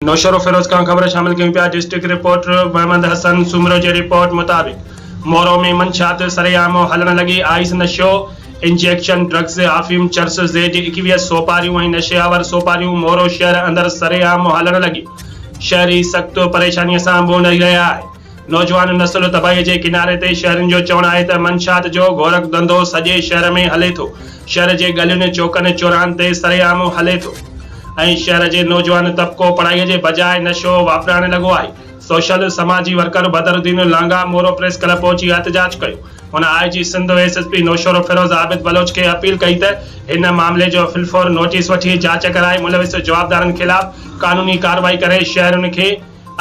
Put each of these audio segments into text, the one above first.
نوشهروفيروز کان خبر شامل ڪيون پيا ڊسٽرڪٽ رپورٽر محمد حسن سومرو جي رپورٽ مطابق مورو ۾ منشيات سرعام هلڻ لڳي آئس نشو انجيڪشن ڊرگز آفيم چرس زيڊ 21 سوپاريون ۽ نشي آور سوپاريون مورو شهر اندر سرعام هلڻ لڳي شهري سخت پريشاني سان منهن ڏئي رهيا آهن. نوجوان نسل تباهي جي ڪناري تي، شهرين جو چوڻ آهي ته منشيات جو گورک ڌنڌو سڄي شهر ۾ هلي ٿو، شهر جي ڳلين، چوڪن، چوراهن تي سرعام هلي ٿو ۽ شهر جي نوجوان طبقو پڙهائي جي بجاء نشو واپرائڻ لڳو آهي. سوشل سماجي worker Badruddin Langah Moro press club پهچي احتجاج ڪيو. هن I G Sindh S S P Naushahro Feroze Abid Baloch کي اپيل ڪئي ته هن معاملي جو في الفور نوٽيس وٺي جاچ ڪرائي ملوث جوابدارن خلاف قانوني ڪارروائي ڪري شهرين کي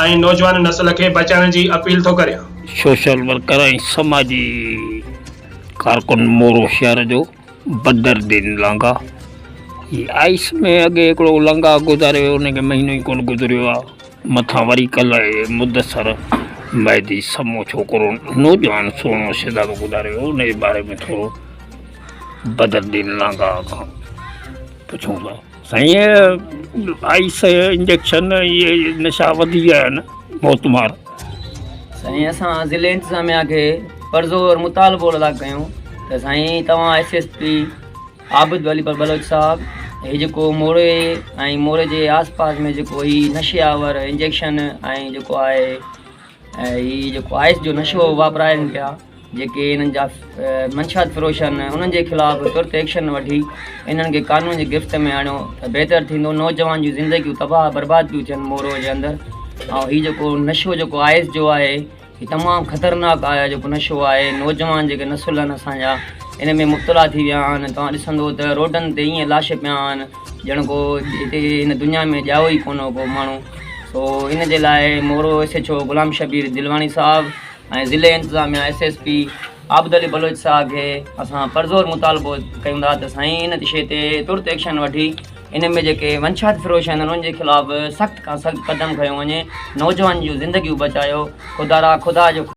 ۽ نوجوان نسل کي بچائڻ جي اپيل ٿو ڪريان. سوشل ورڪر ۽ سماجي ڪارڪن مورو شهر جو بدر الدين لانگاهه هي آئس ۾ اڳي هڪڙو لانگاهه گذاري ويو ان کي مهينو ئي ڪونه گذريو آ مٿان وري ڪلهه مدثر مهدي سمو ڇوڪرو نوجوان سهڻو شهزادو گذاري ويو ان جي باري ۾ ٿورو بدر الدين لانگاهه کان پڇون ٿا. سائين آئس انجيڪشن اهي نشا وڌي ويا آهن موت مار. سائين اسان ضلعي انتظاميا کي پرزور مطالبو ٿا ڪيون ته سائين توهان S S P Abid Ali Baloch صاحب هي جيڪو موري ۽ موري جي آس پاس ۾ جيڪو هي نشي آور انجيڪشن ۽ جيڪو آهي ۽ هي جيڪو آئس جو نشو واپرائن پيا جيڪي انهن جا منشيات فروش آهن انهن جي خلاف ترت ايڪشن وٺي انهن کي قانون جي گرفت ۾ آڻيو ته بهتر ٿيندو نوجوان جون زندگيون تباهه برباد پيون ٿين مورو جي اندر ۽ هي جيڪو نشو جيڪو آئس جو آهي هي تمام خطرناڪ آهي جيڪو نشو آهي نوجوان جيڪي نسل آهن اسانجا ان ۾ مبتلا ٿي ويا آهن توهان ڏسندو ته روڊن تي ائين لاش پيا آهن ڄڻ ڪو هتي هن دنيا ۾ ڄائو ئي ڪونه هو ڪو ماڻهو سو ان جي لاء Moro S H O Ghulam Shabbir Dilwani صاحب ۽ ضلعي انتظاميا S S P Abid Ali Baloch صاحب کي اسان پرزور مطالبو ڪيون ٿا ته سائين ان شي تي ترت ايڪشن وٺي ان ۾ جيڪي منشيات فروش آهن انهن جي خلاف سخت کان سخت قدم کنيو وڃي نوجوان جون زندگيون بچايو خدا را خدا جو.